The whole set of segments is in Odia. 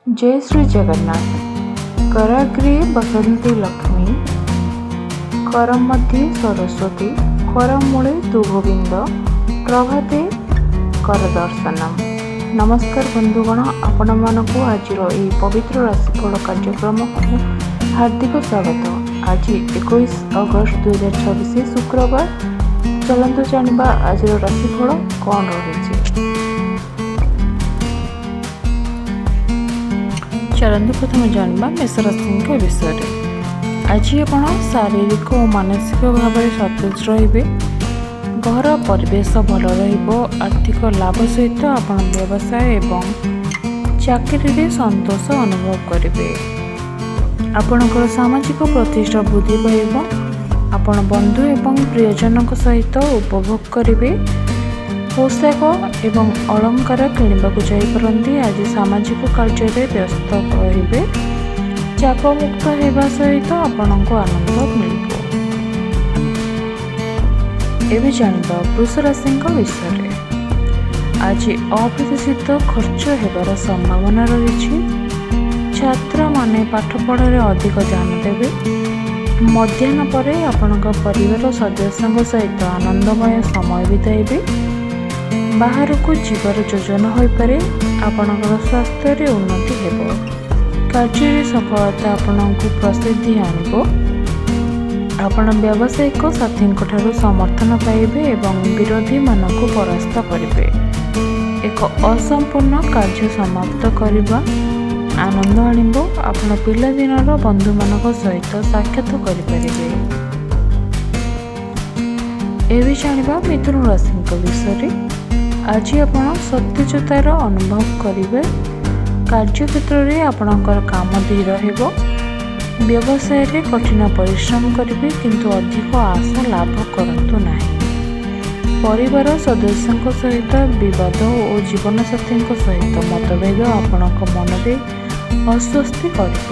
ଜୟ ଶ୍ରୀ ଜଗନ୍ନାଥ। କରାଗ୍ରେ ବସନ୍ତି ଲକ୍ଷ୍ମୀ, କର ମଧ୍ୟେ ସରସ୍ୱତୀ, କରମୂଳେ ତୁ ଗୋବିନ୍ଦ, ପ୍ରଭାତେ କର ଦର୍ଶନମ୍। ନମସ୍କାର ବନ୍ଧୁଗଣ, ଆପଣମାନଙ୍କୁ ଆଜିର ଏହି ପବିତ୍ର ରାଶିଫଳ କାର୍ଯ୍ୟକ୍ରମକୁ ହାର୍ଦ୍ଦିକ ସ୍ୱାଗତ। ଆଜି 21 ଅଗଷ୍ଟ 2026 ଶୁକ୍ରବାର। ଚାଲନ୍ତୁ ଜାଣିବା ଆଜିର ରାଶିଫଳ କ'ଣ ରହିଛି। ଚାଲନ୍ତୁ ପ୍ରଥମେ ଜାଣିବା ମେଷ ରାଶିଙ୍କ ବିଷୟରେ। ଆଜି ଆପଣ ଶାରୀରିକ ଓ ମାନସିକ ଭାବରେ ସତେଜ ରହିବେ। ଘର ପରିବେଶ ଭଲ ରହିବ। ଆର୍ଥିକ ଲାଭ ସହିତ ଆପଣ ବ୍ୟବସାୟ ଏବଂ ଚାକିରିରେ ସନ୍ତୋଷ ଅନୁଭବ କରିବେ। ଆପଣଙ୍କର ସାମାଜିକ ପ୍ରତିଷ୍ଠା ବୃଦ୍ଧି ପାଇବ। ଆପଣ ବନ୍ଧୁ ଏବଂ ପ୍ରିୟଜନଙ୍କ ସହିତ ଉପଭୋଗ କରିବେ। ପୋଷାକ ଏବଂ ଅଳଙ୍କାର କିଣିବାକୁ ଯାଇପାରନ୍ତି। ଆଜି ସାମାଜିକ କାର୍ଯ୍ୟରେ ବ୍ୟସ୍ତ ରହିବେ। ଚାପମୁକ୍ତ ହେବା ସହିତ ଆପଣଙ୍କୁ ଆନନ୍ଦ ମିଳିବ। ଏବେ ଜାଣିବା ବୃଷ ରାଶିଙ୍କ ବିଷୟରେ। ଆଜି ଅପ୍ରତ୍ୟାଶିତ ଖର୍ଚ୍ଚ ହେବାର ସମ୍ଭାବନା ରହିଛି। ଛାତ୍ରମାନେ ପାଠପଢ଼ାରେ ଅଧିକ ଧ୍ୟାନ ଦେବେ। ମଧ୍ୟାହ୍ନ ପରେ ଆପଣଙ୍କ ପରିବାର ସଦସ୍ୟଙ୍କ ସହିତ ଆନନ୍ଦମୟ ସମୟ ବିତାଇବେ। ବାହାରକୁ ଯିବାର ଯୋଜନା ହୋଇପାରେ। ଆପଣଙ୍କର ସ୍ୱାସ୍ଥ୍ୟରେ ଉନ୍ନତି ହେବ। କାର୍ଯ୍ୟରେ ସଫଳତା ଆପଣଙ୍କୁ ପ୍ରସିଦ୍ଧି ଆଣିବ। ଆପଣ ବ୍ୟବସାୟିକ ସାଥୀଙ୍କଠାରୁ ସମର୍ଥନ ପାଇବେ ଏବଂ ବିରୋଧୀମାନଙ୍କୁ ପରାସ୍ତ କରିବେ। ଏକ ଅସମ୍ପୂର୍ଣ୍ଣ କାର୍ଯ୍ୟ ସମାପ୍ତ କରିବା ଆନନ୍ଦ ଆଣିବ। ଆପଣ ପିଲାଦିନର ବନ୍ଧୁମାନଙ୍କ ସହିତ ସାକ୍ଷାତ କରିପାରିବେ। ଏବେ ଜାଣିବା ମିଥୁନ ରାଶିଙ୍କ ବିଷୟରେ। ଆଜି ଆପଣ ସତେଜତାର ଅନୁଭବ କରିବେ। କାର୍ଯ୍ୟକ୍ଷେତ୍ରରେ ଆପଣଙ୍କର କାମ ଧୀର ହେବ। ବ୍ୟବସାୟରେ କଠିନ ପରିଶ୍ରମ କରିବେ, କିନ୍ତୁ ଅଧିକ ଆଶା ଲାଭ କରନ୍ତୁ ନାହିଁ। ପରିବାର ସଦସ୍ୟଙ୍କ ସହିତ ବିବାଦ ଓ ଜୀବନସାଥୀଙ୍କ ସହିତ ମତଭେଦ ଆପଣଙ୍କ ମନରେ ଅସ୍ୱସ୍ତି କରିବ।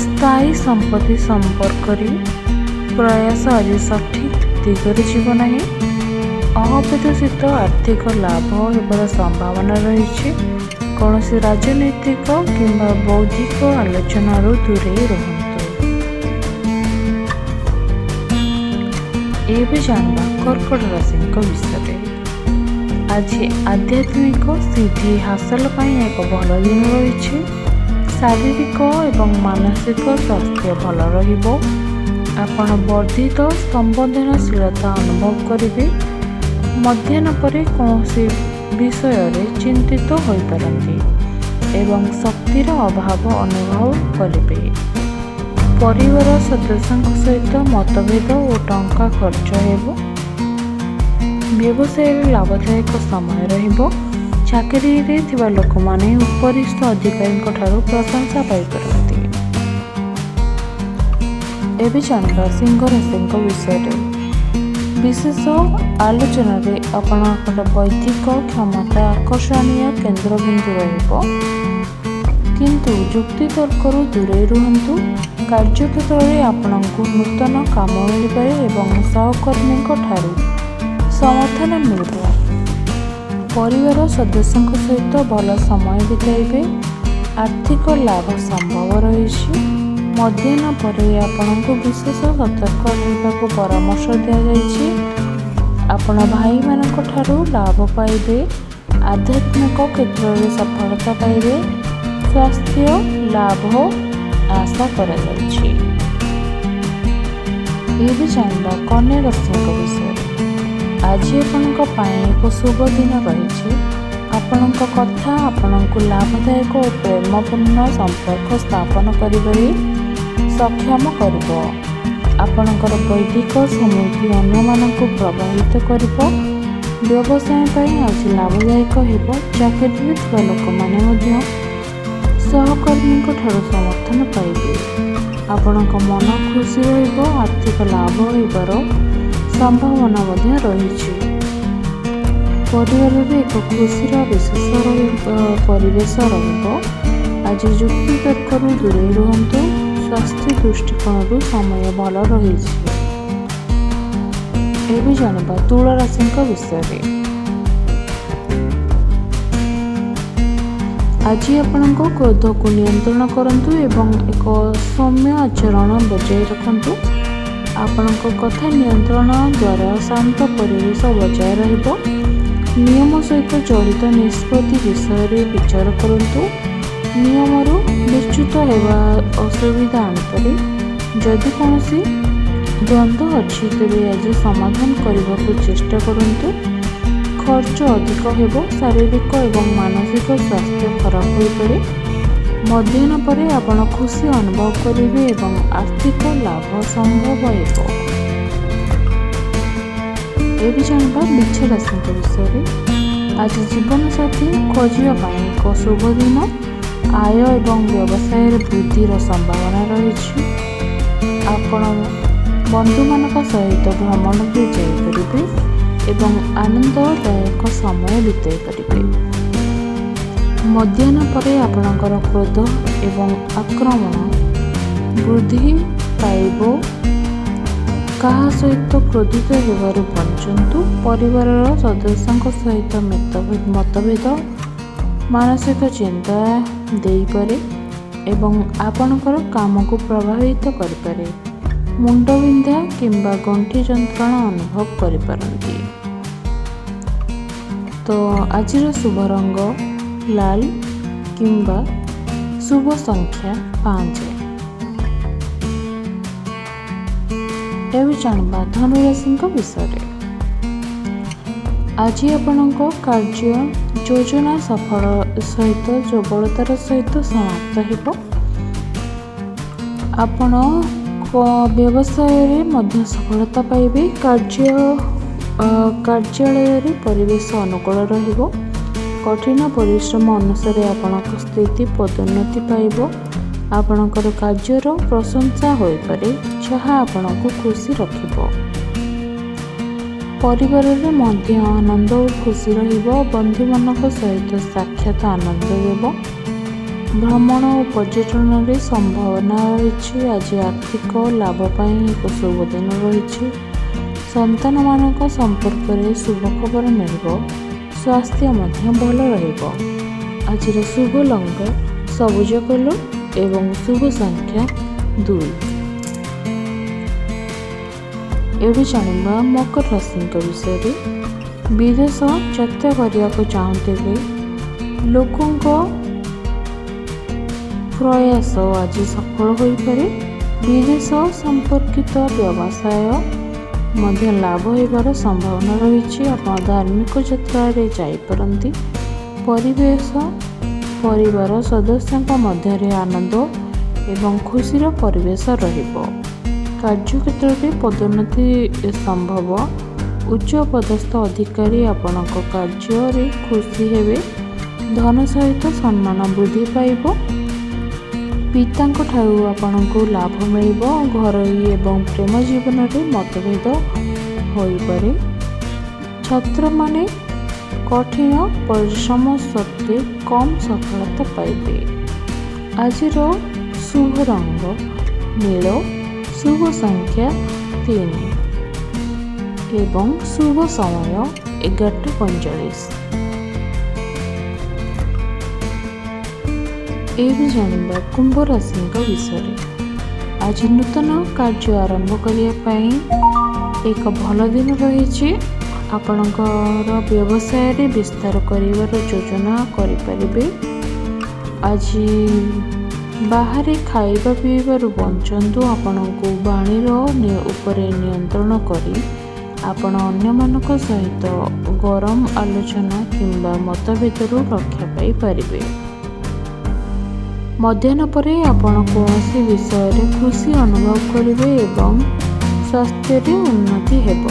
ସ୍ଥାୟୀ ସମ୍ପତ୍ତି ସମ୍ପର୍କରେ ପ୍ରୟାସ ଆଜି ସଠିକ୍ ଦିଗରେ ଯିବ ନାହିଁ। ଅପ୍ରତ୍ୟାଶିତ ଆର୍ଥିକ ଲାଭ ହେବାର ସମ୍ଭାବନା ରହିଛି। କୌଣସି ରାଜନୈତିକ କିମ୍ବା ବୌଦ୍ଧିକ ଆଲୋଚନାରୁ ଦୂରେଇ ରୁହନ୍ତୁ। ଏବେ ଜାଣିବା କର୍କଟ ରାଶିଙ୍କ ବିଷୟରେ। ଆଜି ଆଧ୍ୟାତ୍ମିକ ସିଦ୍ଧି ହାସଲ ପାଇଁ ଏକ ଭଲ ଦିନ ରହିଛି। ଶାରୀରିକ ଏବଂ ମାନସିକ ସ୍ୱାସ୍ଥ୍ୟ ଭଲ ରହିବ। ଆପଣ ବର୍ଦ୍ଧିତ ସମ୍ବେଦନଶୀଳତା ଅନୁଭବ କରିବେ। ମଧ୍ୟାହ୍ନ ପରେ କୌଣସି ବିଷୟରେ ଚିନ୍ତିତ ହୋଇପାରନ୍ତି ଏବଂ ଶକ୍ତିର ଅଭାବ ଅନୁଭବ କରିବେ। ପରିବାର ସଦସ୍ୟଙ୍କ ସହିତ ମତଭେଦ ଓ ଟଙ୍କା ଖର୍ଚ୍ଚ ହେବ। ବ୍ୟବସାୟରେ ଲାଭଦାୟକ ସମୟ ରହିବ। ଚାକିରିରେ ଥିବା ଲୋକମାନେ ଉପରିସ୍ଥ ଅଧିକାରୀଙ୍କ ଠାରୁ ପ୍ରଶଂସା ପାଇପାରନ୍ତି। ଏବେ ଜାଣିବା ସିଂହ ରାଶିଙ୍କ ବିଷୟରେ। ବିଶେଷ ଆଲୋଚନାରେ ଆପଣଙ୍କର ବୌଦ୍ଧିକ କ୍ଷମତା ଆକର୍ଷଣୀୟ କେନ୍ଦ୍ରବିନ୍ଦୁ ରହିବ, କିନ୍ତୁ ଯୁକ୍ତିତର୍କରୁ ଦୂରେଇ ରୁହନ୍ତୁ। କାର୍ଯ୍ୟକ୍ଷେତ୍ରରେ ଆପଣଙ୍କୁ ନୂତନ କାମ ମିଳିପାରେ ଏବଂ ସହକର୍ମୀଙ୍କ ଠାରୁ ସମର୍ଥନ ମିଳିବ। ପରିବାର ସଦସ୍ୟଙ୍କ ସହିତ ଭଲ ସମୟ ବିତାଇବେ। ଆର୍ଥିକ ଲାଭ ସମ୍ଭବ ରହିଛି। ମଧ୍ୟାହ୍ନ ପରେ ଆପଣଙ୍କୁ ବିଶେଷ ସତର୍କ ରହିବାକୁ ପରାମର୍ଶ ଦିଆଯାଇଛି। ଆପଣ ଭାଇମାନଙ୍କ ଠାରୁ ଲାଭ ପାଇବେ। ଆଧ୍ୟାତ୍ମିକ କ୍ଷେତ୍ରରେ ସଫଳତା ପାଇବେ। ସ୍ୱାସ୍ଥ୍ୟ ଲାଭ ଆଶା କରାଯାଉଛି। ଏବେ ଜାଣିବା କନ୍ୟା ରାଶିଙ୍କ ବିଷୟରେ। ଆଜି ଆପଣଙ୍କ ପାଇଁ ଏକ ଶୁଭ ଦିନ ରହିଛି। ଆପଣଙ୍କ କଥା ଆପଣଙ୍କୁ ଲାଭଦାୟକ ଓ ପ୍ରେମପୂର୍ଣ୍ଣ ସମ୍ପର୍କ ସ୍ଥାପନ କରିବାରେ ସକ୍ଷମ କରିବ। ଆପଣଙ୍କର ବୌଦ୍ଧିକ ସମୃଦ୍ଧି ଅନ୍ୟମାନଙ୍କୁ ପ୍ରଭାବିତ କରିବ। ବ୍ୟବସାୟ ପାଇଁ ଆଜି ଲାଭଦାୟକ ହେବ। ଚାକିରିରେ ଥିବା ଲୋକମାନେ ମଧ୍ୟ ସହକର୍ମୀଙ୍କ ଠାରୁ ସମର୍ଥନ ପାଇବେ। ଆପଣଙ୍କ ମନ ଖୁସି ରହିବ। ଆର୍ଥିକ ଲାଭ ହେବାର ସମ୍ଭାବନା ମଧ୍ୟ ରହିଛି। ପରିବାରରେ ଏକ ଖୁସିର ବିଶେଷ ପରିବେଶ ରହିବ। ଆଜି ଯୁକ୍ତିତର୍କରୁ ଦୂରେଇ ରୁହନ୍ତୁ। ସ୍ୱାସ୍ଥ୍ୟ ଦୃଷ୍ଟିକୋଣରୁ ସମୟ ଭଲ ରହିଛି। ଏବେ ଜାଣିବା ତୁଳା ରାଶିଙ୍କ ବିଷୟରେ। ଆଜି ଆପଣଙ୍କ କ୍ରୋଧକୁ ନିୟନ୍ତ୍ରଣ କରନ୍ତୁ ଏବଂ ଏକ ସୌମ୍ୟ ଆଚରଣ ବଜାୟ ରଖନ୍ତୁ। ଆପଣଙ୍କ କଥା ନିୟନ୍ତ୍ରଣ ଦ୍ୱାରା ଶାନ୍ତ ପରିବେଶ ବଜାୟ ରହିବ। ନିୟମ ସହିତ ଜଡ଼ିତ ନିଷ୍ପତ୍ତି ବିଷୟରେ ବିଚାର କରନ୍ତୁ। ନିୟମରୁ ବିଚ୍ୟୁତ ହେବା ଅସୁବିଧା ଆଣିପାରେ। ଯଦି କୌଣସି ଦ୍ୱନ୍ଦ୍ୱ ଅଛି, ତେବେ ଆଜି ସମାଧାନ କରିବାକୁ ଚେଷ୍ଟା କରନ୍ତୁ। ଖର୍ଚ୍ଚ ଅଧିକ ହେବ। ଶାରୀରିକ ଏବଂ ମାନସିକ ସ୍ୱାସ୍ଥ୍ୟ ଖରାପ ହୋଇପାରେ। ମଧ୍ୟାହ୍ନ ପରେ ଆପଣ ଖୁସି ଅନୁଭବ କରିବେ ଏବଂ ଆର୍ଥିକ ଲାଭ ସମ୍ଭବ ହେବ। ଏବେ ଜାଣିବା ବିଛା ରାଶିଙ୍କ ବିଷୟରେ। ଆଜି ଜୀବନସାଥୀ ଖୋଜିବା ପାଇଁ ଏକ ଶୁଭ ଦିନ। ଆୟ ଏବଂ ବ୍ୟବସାୟରେ ବୃଦ୍ଧିର ସମ୍ଭାବନା ରହିଛି। ଆପଣ ବନ୍ଧୁମାନଙ୍କ ସହିତ ଭ୍ରମଣରେ ଯାଇପାରିବେ ଏବଂ ଆନନ୍ଦଦାୟକ ସମୟ ବିତାଇ ପାରିବେ। ମଧ୍ୟାହ୍ନ ପରେ ଆପଣଙ୍କର କ୍ରୋଧ ଏବଂ ଆକ୍ରମଣ ବୃଦ୍ଧି ପାଇବ। କାହା ସହିତ କ୍ରୋଧିତ ହେବାରୁ ବଞ୍ଚନ୍ତୁ। ପରିବାରର ସଦସ୍ୟଙ୍କ ସହିତ ମତଭେଦ ମାନସିକ ଚିନ୍ତା ଦେଇପାରେ ଏବଂ ଆପଣଙ୍କର କାମକୁ ପ୍ରଭାବିତ କରିପାରେ। ମୁଣ୍ଡବିନ୍ଧା କିମ୍ବା ଗଣ୍ଠି ଯନ୍ତ୍ରଣା ଅନୁଭବ କରିପାରନ୍ତି। ତ ଆଜିର ଶୁଭ ରଙ୍ଗ ଲାଲ କିମ୍ବା ଶୁଭ ସଂଖ୍ୟା 5। ଏବେ ଜାଣିବା ଧନୁରାଶିଙ୍କ ବିଷୟରେ। ଆଜି ଆପଣଙ୍କ କାର୍ଯ୍ୟ ଯୋଜନା ସଫଳ ସହିତ ସବଳତାର ସହିତ ସମାପ୍ତ ହେବ। ଆପଣ ବ୍ୟବସାୟରେ ମଧ୍ୟ ସଫଳତା ପାଇବେ। କାର୍ଯ୍ୟାଳୟରେ ପରିବେଶ ଅନୁକୂଳ ରହିବ। କଠିନ ପରିଶ୍ରମ ଅନୁସାରେ ଆପଣଙ୍କ ସ୍ଥିତି ପଦୋନ୍ନତି ପାଇବ। ଆପଣଙ୍କର କାର୍ଯ୍ୟର ପ୍ରଶଂସା ହୋଇପାରେ, ଯାହା ଆପଣଙ୍କୁ ଖୁସି ରଖିବ। ପରିବାରରେ ମଧ୍ୟ ଆନନ୍ଦ ଓ ଖୁସି ରହିବ। ବନ୍ଧୁମାନଙ୍କ ସହିତ ସାକ୍ଷାତ ଆନନ୍ଦ ଦେବ। ଭ୍ରମଣ ଓ ପର୍ଯ୍ୟଟନରେ ସମ୍ଭାବନା ରହିଛି। ଆଜି ଆର୍ଥିକ ଲାଭ ପାଇଁ ଏକ ଶୁଭ ଦିନ ରହିଛି। ସନ୍ତାନମାନଙ୍କ ସମ୍ପର୍କରେ ଶୁଭ ଖବର ମିଳିବ। ସ୍ୱାସ୍ଥ୍ୟ ମଧ୍ୟ ଭଲ ରହିବ। ଆଜିର ଶୁଭ ରଙ୍ଗ ସବୁଜ କଲର୍ ଏବଂ ଶୁଭ ସଂଖ୍ୟା 2। ଏବେ ଜାଣିବା ମକର ରାଶିଙ୍କ ବିଷୟରେ। ବିଦେଶ ଯାତ୍ରା କରିବାକୁ ଚାହୁଁଥିବେ ଲୋକଙ୍କ ପ୍ରୟାସ ଆଜି ସଫଳ ହୋଇପାରେ। ବିଦେଶ ସମ୍ପର୍କିତ ବ୍ୟବସାୟ ମଧ୍ୟ ଲାଭ ହେବାର ସମ୍ଭାବନା ରହିଛି। ଆପଣ ଧାର୍ମିକ ଯାତ୍ରାରେ ଯାଇପାରନ୍ତି। ପରିବେଶ ପରିବାର ସଦସ୍ୟଙ୍କ ମଧ୍ୟରେ ଆନନ୍ଦ ଏବଂ ଖୁସିର ପରିବେଶ ରହିବ। କାର୍ଯ୍ୟକ୍ଷେତ୍ରରେ ପଦୋନ୍ନତି ସମ୍ଭବ। ଉଚ୍ଚ ପଦସ୍ଥ ଅଧିକାରୀ ଆପଣଙ୍କ କାର୍ଯ୍ୟରେ ଖୁସି ହେବେ। ଧନ ସହିତ ସମ୍ମାନ ବୃଦ୍ଧି ପାଇବ। ପିତାଙ୍କ ଠାରୁ ଆପଣଙ୍କୁ ଲାଭ ମିଳିବ। ଘରୋଇ ଏବଂ ପ୍ରେମ ଜୀବନରେ ମତଭେଦ ହୋଇପାରେ। ଛାତ୍ରମାନେ କଠିନ ପରିଶ୍ରମ ସତ୍ତ୍ୱେ କମ୍ ସଫଳତା ପାଇବେ। ଆଜିର ଶୁଭ ରଙ୍ଗ ନୀଳ, ଶୁଭ ସଂଖ୍ୟା 3 ଏବଂ ଶୁଭ ସମୟ 11:45। ଏବେ ଜାଣିବା କୁମ୍ଭ ରାଶିଙ୍କ ବିଷୟରେ। ଆଜି ନୂତନ କାର୍ଯ୍ୟ ଆରମ୍ଭ କରିବା ପାଇଁ ଏକ ଭଲ ଦିନ ରହିଛି। ଆପଣଙ୍କର ବ୍ୟବସାୟରେ ବିସ୍ତାର କରିବାର ଯୋଜନା କରିପାରିବେ। ଆଜି ବାହାରେ ଖାଇବା ପିଇବାରୁ ବଞ୍ଚନ୍ତୁ। ଆପଣଙ୍କୁ ବାଣୀର ଉପରେ ନିୟନ୍ତ୍ରଣ କରି ଆପଣ ଅନ୍ୟମାନଙ୍କ ସହିତ ଗରମ ଆଲୋଚନା କିମ୍ବା ମତଭେଦରୁ ରକ୍ଷା ପାଇପାରିବେ। ମଧ୍ୟାହ୍ନ ପରେ ଆପଣ କୌଣସି ବିଷୟରେ ଖୁସି ଅନୁଭବ କରିବେ ଏବଂ ସ୍ୱାସ୍ଥ୍ୟରେ ଉନ୍ନତି ହେବ।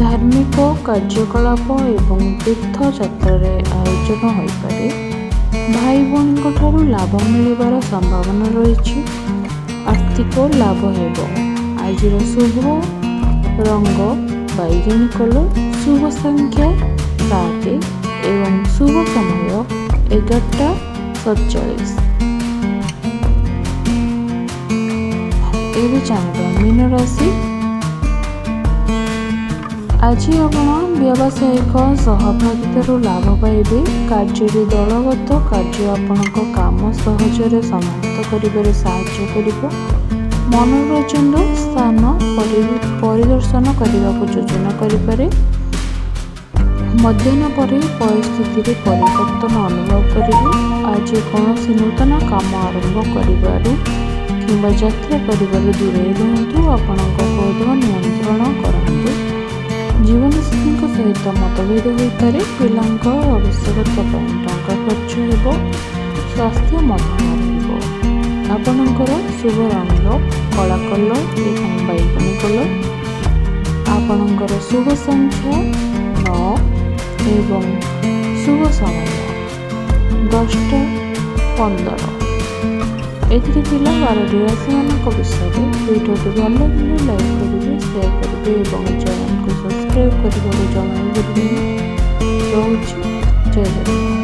ଧାର୍ମିକ କାର୍ଯ୍ୟକଳାପ ଏବଂ ତୀର୍ଥଯାତ୍ରାରେ ଆୟୋଜନ ହୋଇପାରେ। ଭାଇ ଭଉଣୀଙ୍କ ଠାରୁ ଲାଭ ମିଳିବାର ସମ୍ଭାବନା ରହିଛି। ଆର୍ଥିକ ଲାଭ ହେବ। ଆଜିର ଶୁଭ ରଙ୍ଗ ବାଇଗଣୀ କଲର୍, ଶୁଭ ସଂଖ୍ୟା 7 ଏବଂ ଶୁଭ ସମୟ 11:47। ଏବେ ଜାଣିବା ମୀନ ରାଶି। ଆଜି ଆପଣ ବ୍ୟବସାୟିକ ସହଭାଗିତାରୁ ଲାଭ ପାଇବେ। କାର୍ଯ୍ୟରେ ଦଳଗତ କାର୍ଯ୍ୟ ଆପଣଙ୍କ କାମ ସହଜରେ ସମାପ୍ତ କରିବାରେ ସାହାଯ୍ୟ କରିବ। ମନୋରଞ୍ଜନ ସ୍ଥାନ ପରିଦର୍ଶନ କରିବାକୁ ଯୋଜନା କରିପାରେ। ମଧ୍ୟାହ୍ନ ପରେ ପରିସ୍ଥିତିରେ ପରିବର୍ତ୍ତନ ଅନୁଭବ କରିବେ। ଆଜି କୌଣସି ନୂତନ କାମ ଆରମ୍ଭ କରିବାରୁ କିମ୍ବା ଯାତ୍ରା କରିବାରୁ ଦୂରେଇ ରୁହନ୍ତୁ। ଆପଣଙ୍କ କ୍ରୋଧ ନିୟନ୍ତ୍ରଣ କରନ୍ତୁ। ଜୀବନସାଥୀଙ୍କ ସହିତ ମତଭେଦ ହୋଇପାରେ। ପିଲାଙ୍କ ଆବଶ୍ୟକତା ପାଇଁ ଟଙ୍କା ଖର୍ଚ୍ଚ ହେବ। ସ୍ୱାସ୍ଥ୍ୟ ମଧ୍ୟମ ରହିବ। ଆପଣଙ୍କର ଶୁଭ ରଙ୍ଗ କଳା କଲର୍ ଏବଂ ବାଇଗଣୀ କଲର୍। ଆପଣଙ୍କର ଶୁଭ ସଂଖ୍ୟା 9 ଏବଂ ଶୁଭ ସମୟ 10:15। ଏଥିରେ ଥିଲା 12ଟି ରାଶିମାନଙ୍କ ବିଷୟରେ। ଭିଡ଼ିଓଟି ଭଲ ଲାଗିଲେ ଲାଇକ୍ କରିବେ, ସେୟାର କରିବେ ଏବଂ ଚ୍ୟାନେଲକୁ ସବସ୍କ୍ରାଇବ୍ କରିବାକୁ ଜମା ବି ଭୁଲିବେନି। ରହୁଛି, ଜୟ ଜଗନ୍ନାଥ।